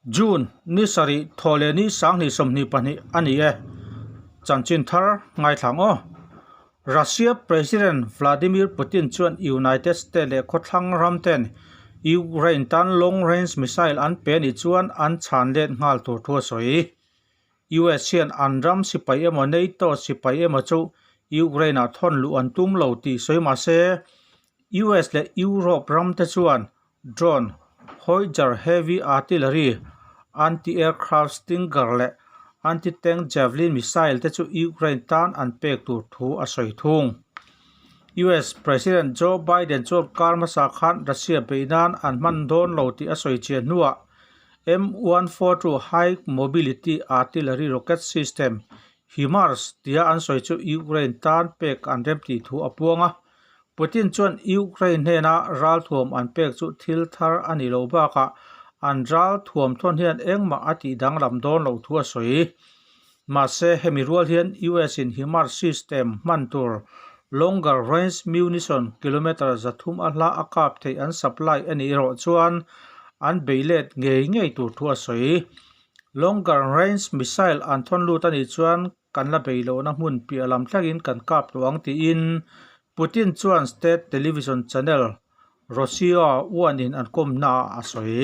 June ni sarih thaw leh ni 2022 a ni e. Chanchin thar ngaithlang aw. Russia President Vladimir Putin chuan United States leh khawthlang ram ten Ukraine tan long range missile an pe anih chuan an chhan let nghal tur thu a sawi. US hian an ram sipai emaw NATO sipai emaw chu Ukraine ah thawn luh an tum lo tih sawi mahse US leh Europe ram te chuan Drone, Howitzer Heavy Artillery, Anti-Aircraft Stinger leh Anti-Tank Javelin missile te chu Ukraine tan an pek tur thu a sawi thung. US President Joe Biden chuan kar hmasa khan Russia beih nan an hman dawn lo tih a sawi chian hnuah M142 High Mobility Artillery Rocket System, HIMARS, tia an sawi chu Ukraine tan pek an remtih thu a puang a. Putin chuan Ukraine hnena ralthuam an pek chu thil thar a nih loh bakah an ralthuam thawn hian engmah a tih danglam dawn loh thu a sawi. Mahse, hemi rual hian US in HIMARS system hman tur longer range munition kilometre 300 a hla a kap theih an supply a nih erawh chuan an bei let ngei ngei tur thu a sawi. Longer range missile an thawn lut a nih chuan kan la bei lohna hmun piah lam thlengin kan kap tawh ang tiin Putin chuan state television channel Rossiya One in an kawmnaah a sawi.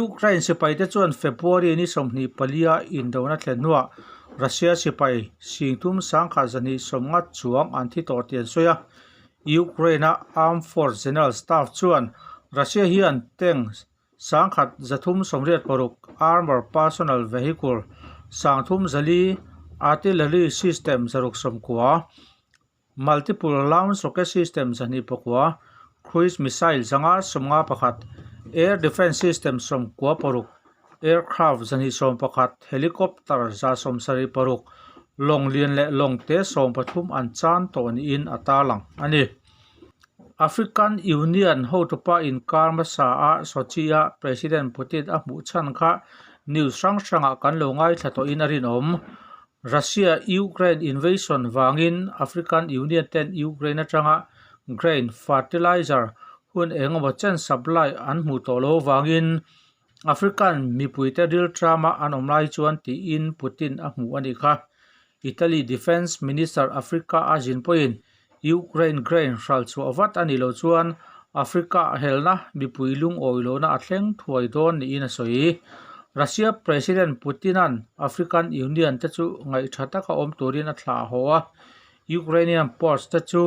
Ukraine sipaite chuan February ni 24 a indona thlen hnuah Russia sipai 3250 chuang an thi tawh tih an sawi a. Ukraine-a Armed Force General Staff chuan Russia hian tank 1386 armour personnel vehicle, 34 artillery system 690, multiple launch rocket system 209, cruise missile 551, air defence system 96, aircraft 211, helicopter 176, lawng lian leh lawng te 13 an chan tawh niin a tarlang a ni. African Union hotupa inkar hmasa a Sochi-a President Putin a hmuh chhan kha news hrang hrangah kan lo ngaithla tawhin a rinawm. Russia-Ukraine invasion vangin African Union ten Ukraine atanga grain, fertilizer hun engemaw chen supply an hmuh tawh lo vangin African mipuite rilṭama an awm lai chuan tiin Putin a hmuh a nih kha. Italy Defence Minister Africa a zin pawhin Ukraine grain hral chhuah vat a nih loh chuan Africa helna mipui lungawi lohna a thleng thuai dawn niin a sawi. Russia President Putin-a'n African Union te chu ngaihṭha taka awm turin a thlah haw a, Ukrainian ports te chu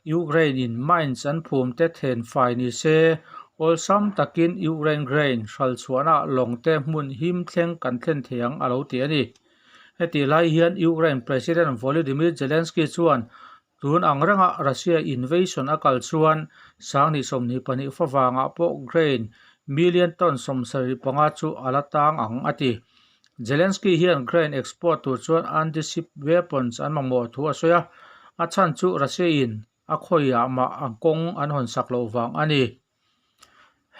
Ukraine-in mines an phum te then fai ni se, awlsam takin Ukraine grain hral chhuahna lawng te hmun him thleng kan thlen thei ang a lo ti a ni. Hetih lai hian Ukraine President Volodymyr Zelensky chuan tun ang renga Russia invasion a kal chuan 2022 favangah pawh grain million ton 75 chu a la tang ang a ti. Zelensky hian grain export tur chuan anti-ship weapons an mamawh thu a sawi a, a chhan chu Russia-in a khawiah mah an kawng an hawn sak loh vang a ni.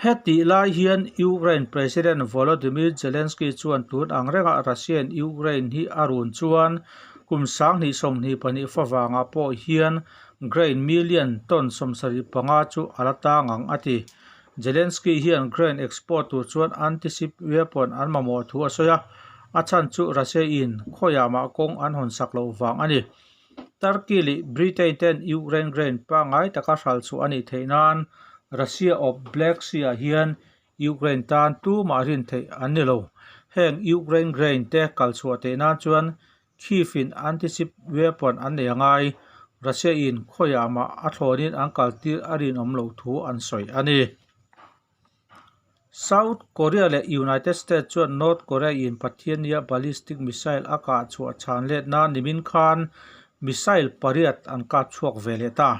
Hetih lai hian Ukraine President Volodymyr Zelensky chuan tun ang renga Russia-in Ukraine hi a run chuan kum 2022 favangah pawh hian grain million ton 75 chu a la tang ang a ti. Zelensky hian grain export tur chuan anti-ship weapon an mamawh thu a sawi a, a chhan chu Russia-in khawiah mah kawng an hawn sak loh vang a ni. Turkey leh Britain ten Ukraine grain pangngai taka hral chhuah a nih theih nan Russia awp Black Sea ah hian Ukraine tan tumah rin theih an ni lo. Heng Ukraine grain te kal chhuah theih nan chuan Kyiv in anti-ship weapon an nei a ngai. Russia in khawiah mah a thlawnin an kaltir a rinawm loh thu an sawi a ni. South Korea leh United States chuan North Korea in Pathiannia ballistic missile a kah chhuah chhan let nan nimin khan missile pariat an kap chhuak ve leh ta.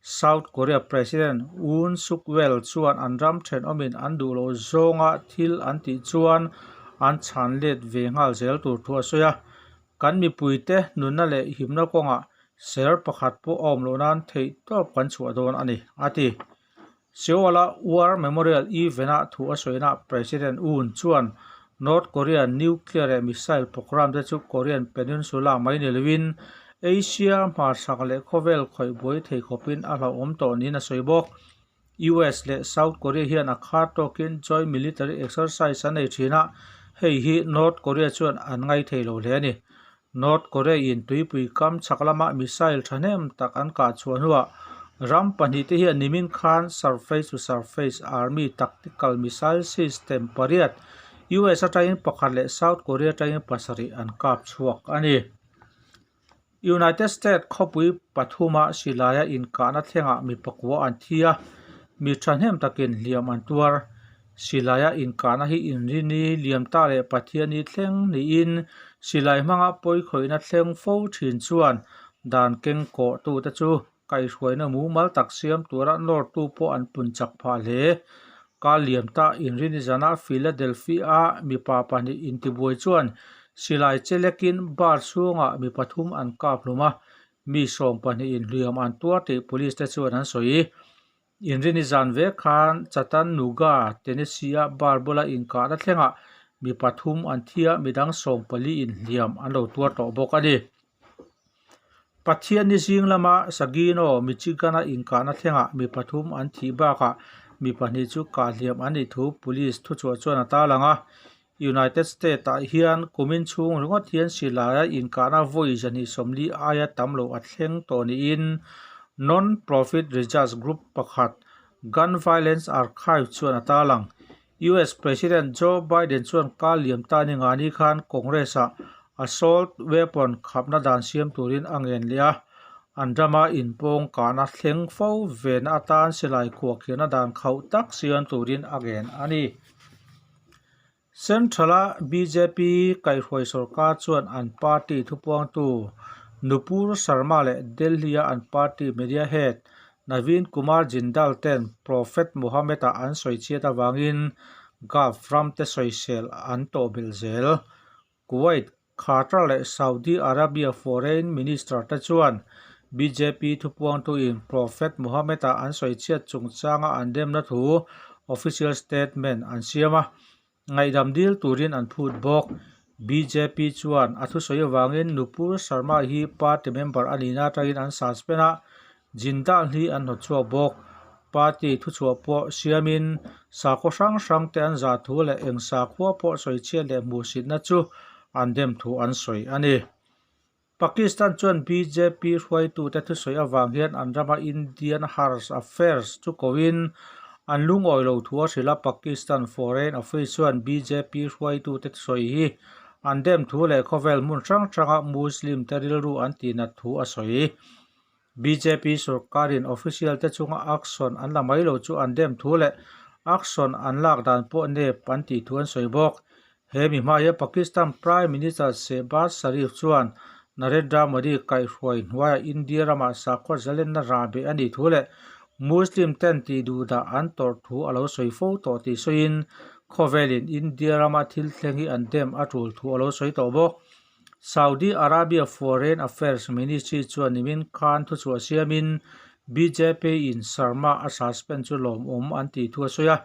South Korea President Yoon Suk Yeol chuan an ram thenawmin an duh loh zawnga thil an tih chuan an chhan let ve nghal zel tur thu a sawi a. Kan mipuite nunna leh himna kawngah ser pakhat pawh a awm loh nan theihtawp kan chhuah dawn a ni, a ti. Seoul-a War Memorial event-ah thu a sawina President Yoon chuan North Korea nuclear leh missile program te chu Korean Peninsula mai ni loin Asia hmarchhak leh khawvel khawih buai thei khawpin a hlauhawm tawh niin a sawi bawk. US leh South Korea hian a khar tawkin joint military exercise an nei thin a, hei hi North Korea chuan an ngai thei lo hle a ni. North Korea in tuipui kam chhak lama missile thahnem tak an kah chhuah hnuah ram pahnihte hian nimin khan surface to surface army tactical missile system pariat US atangin pakhat leh South Korea atangin pasarih an kap chhuak a ni. United States khawpui pathuma silaia inkahna thlengah mi pakua an thi a, mi thahnem takin hliam an tuar. Silaia inkahna hi Inrini, Liamta leh Pathiani thleng niin silai hmanga pawikhawihna thleng fo thin chuan dan keng kawhtute chu kaihhruaina mumal tak siam tura nawrtu pawh an pun chak phah hle. Ka Liamta Inrini zana Philadelphia-a mipa pahnih intibuai chuan silai chelekin bar chhungah mi pathum an kap hlum a, mi 20 in hliam an tuar tih police te chuan an sawi. Inrini zan vek khan Chattanooga, Tennessee-a bar bula inkahna thlengah mi pathum an thi a, midang 14 in hliam an lo tuar tawh bawk a ni. Pathianni zing lama Saginaw, Michigan-a inkahna thlengah mi pathum an thih bakah mi pahnih chu kah hliam an nih thu police thuchhuah chuan a tarlang a. United States-ah hian kumin chhung ringawt hian silaia inkahna vawi 240 aia tam lo a thleng tawh niin non-profit research group pakhat Gun Violence Archive chuan a tarlang. US President Joe Biden chuan kal liam ta ni ngani khan Congress-ah assault weapon khapna dan siam turin a ngen leh a, an rama inpawng kahna thleng fo vena atan silai khuahkhirhna dan khauh tak siam turin a ngen a ni. Central-a bjp kaihhruai sorkar chuan an party thupuangtu Nupur Sharma leh Delhi-a an party media head Naveen Kumar Jindal ten Prophet Muhammad-a an sawi chhiat avangin Gulf ramte sawisel an tawh belh zel. Kuwait, Qatar leh Saudi Arabia Foreign Minister te chuan bjp thupuangtuin Prophet Muhammad-a an sawi chhiat chungchanga an demna thu official statement an siam a, ngaihdam dil turin an phut bawk. Bjp chuan a thusawi avangin Nupur Sharma hi party member a nihna atangin an suspend a, Jindal hi an hnawtchhuak bawk. Party thuchhuah pawh siamin sakhaw hrang hrang te an zah thu leh eng sakhua pawh sawichhiat leh hmuhsitna chu an dem thu an sawi a ni. Pakistan chuan bjp hruaitute thusawi avang hian an rama Indian Hars Affairs chu koin an lungawi lo thu a hrilh a, Pakistan Foreign Office chuan bjp hruaitute thusawi hi an dem thu leh khawvel hmun hrang hranga Muslim te rilru an tihnat thu a sawi. Bjp sorkarin official te chunga action an la mai lo chu an dem thu leh action an lak dan pawh nep an tih thu an sawi bawk. He mi hma hian Pakistan Prime Minister Shehbaz Sharif chuan Narendra Modi kaihhruai hnuaiah India ramah sakhaw zalenna rah beh a nih thu leh Muslim ten tih duhdah an tawrh thu a lo sawi fo tawh tih sawiin khawvelin India rama thil thleng hi an dem a tul thu a lo sawi tawh bawk. Saudi Arabia Foreign Affairs Ministry chuan nimin khan thuchhuah siamin bjp in Sharma a suspend chu lawmawm an tih thu a sawi a.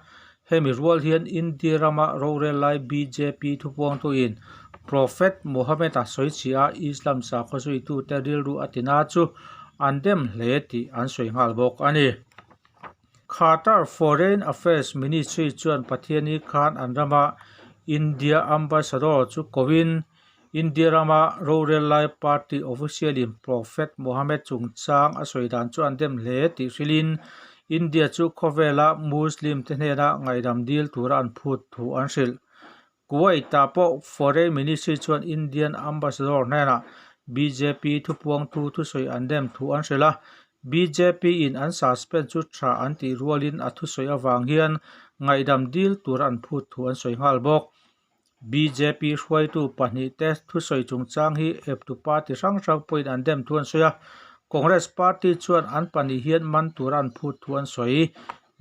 Hemi rual hian India rama rorel lai bjp thupuangtuin Prophet Muhammad-a sawichhia a Islam sakhaw zuitute rilru a tina chu an dem hle tih an sawi nghal bawk a ni. Qatar Foreign Affairs Ministry chuan Pathiani khan an rama India Ambassador chu koin India rama rorel lai party official-in Prophet Muhammad chungchang a sawi dan chu an dem hle tih hrilhin India chu khawvela Muslim te hnena ngaihdam dil tura an phut thu an hrilh. Kuwait-ah pawh Foreign Ministry chuan Indian Ambassador hnenah bjp thupuangtu thusawi an dem thu an hrilh a, bjp in an suspend chu tha an tih rualin a thusawi avang hian ngaihdam dil tur an phut thu an sawi nghal bawk. Bjp hruaitu pahnih te thusawi chungchang hi eptu party hrang hrang pawhin an dem thu an sawi a, Congress party chuan an pahnih hian man tura an phut thu an sawi.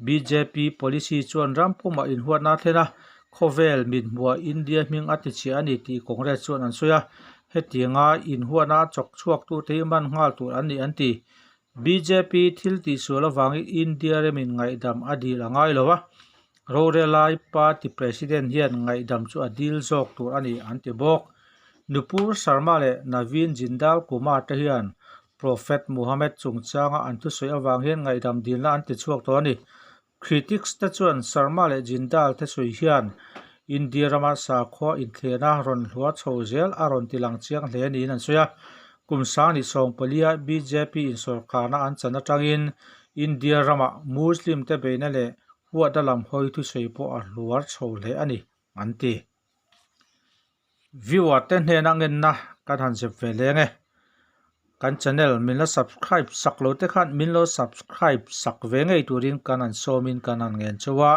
Bjp policy chuan ram pumah inhuatna a thlen a, khawvel mithmuah India hming a tichhia a ni tih Congress chuan an sawi a, hetianga inhuatna a chawk chhuaktute hi man nghal tur an ni an ti. Bjp thil tihsual avangin India remin ngaihdam a dil a ngai lo a, rorelai party president hian ngaihdam chu a dil zawk tur a ni an ti bawk. Nupur Sharma leh Naveen Jindal Kumar te hian Prophet Muhammad chungchanga an thusawi avang hian ngaihdam dilna an ti chhuak tawh a ni. Critics te chuan Sharma leh Jindal te sawi hian India rama sakhua inthliana rawn hluar chho zel a rawn tilang chiang hle niin an sawi a. Kum sanghnih sawmpalia bjp in sawrkarna an chan atangin India rama Muslim te beihna leh huatna lam hawi thusawi pawh a hluar chho hle a ni, an ti. Viewer te hnena ngenna kan han zep ve leng e. Kan channel min la subscribe sak lo te khan min lo subscribe sak ve ngei turin kan han sawmin kan han ngen cheu a.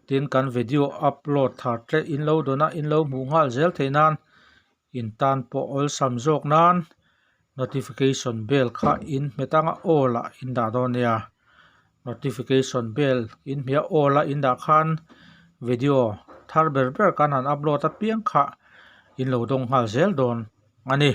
Tin kan video upload thar te in lo dawn a in lo hmuh nghal zel theih nan in tan pawh awlsam zawk nan notification bell kha in hmet anga all ah in dah dawn nia. Notification bell in hmia all a in dah khan video thar ber ber kan han upload apiang kha in lo dawng nghal zel dawn a ni.